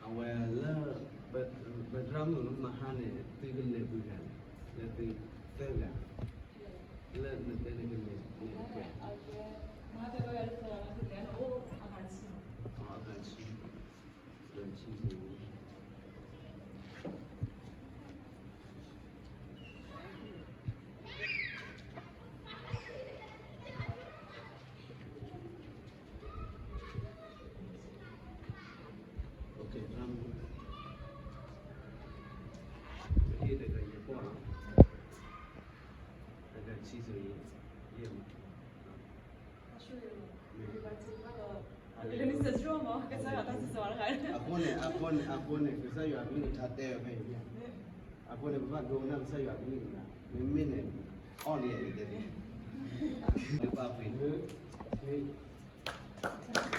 အဝဲလၢ ပသရၣ်မုၣ်မဟါန့ၣ် သုကလဲၤပှဲၤဂၤလဲၣ်, လၢသုသၢဂၤ, လၢနတဲန့ၣ်ကလဲၤန့ၣ်ပှဲၤ, အဂၤဆံ, အဂၤဆံ, အဃိန့ၣ် အဃိန့ၣ် အဃိန့ၣ် ကစၢ်ယွၤအကလုၢ်ကထါတဲဝဲဖဲအံၤ, အဃိန့ၣ် ပဘၣ်ဒိကနၣ်ကစၢ်ယွၤအကလုၢ်ကထါ, မ့မ့ၢ်န့ၣ် အီၣ်လံယၤန့ၣ်တဲ, ဘၣ်ပှ့ၤ လၢသးစွ့, အ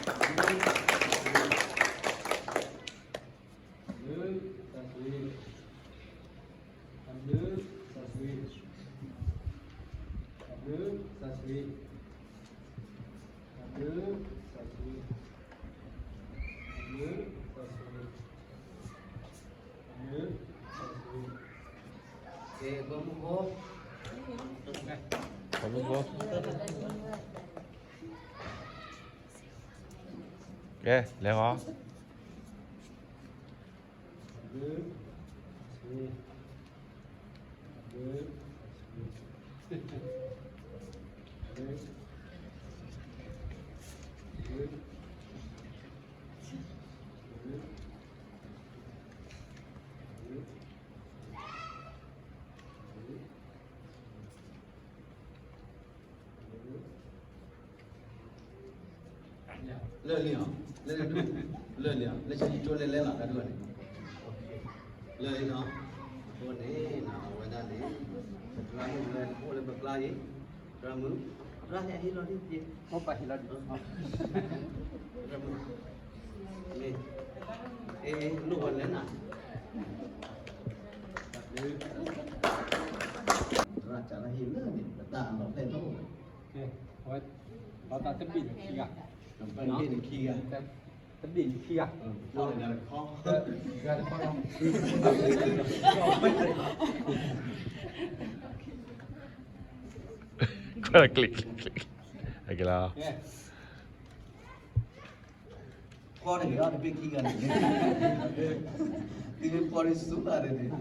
ဘျုးသးစွ့, အဘျုးသးစွ့, အဘျုးသးစွ့, အဘျုးသးစွ့, အဘျုးသးစွ့, ကဲ ဘီမုၢ်ဖိ, ဘီမုၢ်ဖိ, ကဲ လဲၤဟီ လၢာ်လံနီၤ, လၢာ်လံနီၤ, လၢဆံကၠိလဲၤလဲၤလီၤ တၢ်ဒုးန့ၣ်, လၢာ်လံနီၤ, အဃိန့ၣ် အဝဲဒၣ်န့ၣ် ပသရၣ်မုၣ်လၢအိၣ်လၢပကျါအံၤ, သရၣ်မုၣ်, သရၣ်ဟဲဟ့ၣ်လီၤဒ်, သရၣ်မုၣ်, မ့ၢ်, အ့ လိၣ်ဝဲလဲၣ်နၤ, သရၣ်ကလၢဟ့ၣ်လၢာ်န့ၣ် ပတၢ်အလီၢ်ဖဲလဲၣ်, အဝဲ လီၤတၢ်တဘ့ၣ်န့ၣ်ခံဂၤ, တဘ့ၣ်န့ၣ်ခံဂၤ, တဘ့ၣ်န့ၣ်ခံဂၤ, ဂၤတခီလီၤ, ကျံၣ်ကျံၣ်ကျံၣ်, ကလီၤ, ဖီန့ၣ်က့ၤအီၤတဘ့ၣ်ခံဂၤန့ၣ်, သုမ့ၢ်ဖီန့ၣ်ဆူၣ်လၢ်န့ၣ်,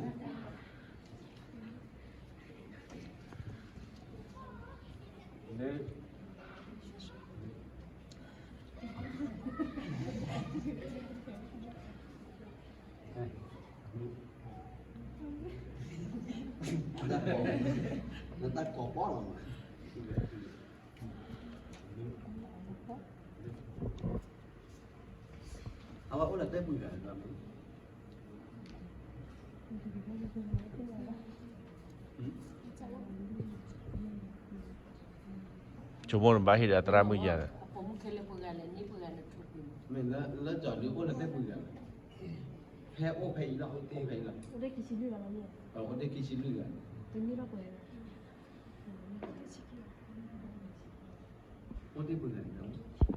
နတၢ်ကိးပီၢ်လီၤမး, အဝဲအိၣ်လၢတဲပှဲၤဂၤန့ၣ်, ဆိကမိၣ်နဘၣ်ဟ့ၣ်ဒီးသရၣ်မုၣ်ယၤ, မ့ၢ်လၢကၠီၤဒုအိၣ်လၢတဲပှဲၤဂၤ, ဖဲအိၣ်ဖဲအံၤလီၤ, အိၣ်ဖဲအံၤလီၤ, အိၣ်တ့ၢ်ခံဆံလွံၢ်ဂၤ, အိၣ်တ့ၢ်ပှဲၤဂၤန့ၣ်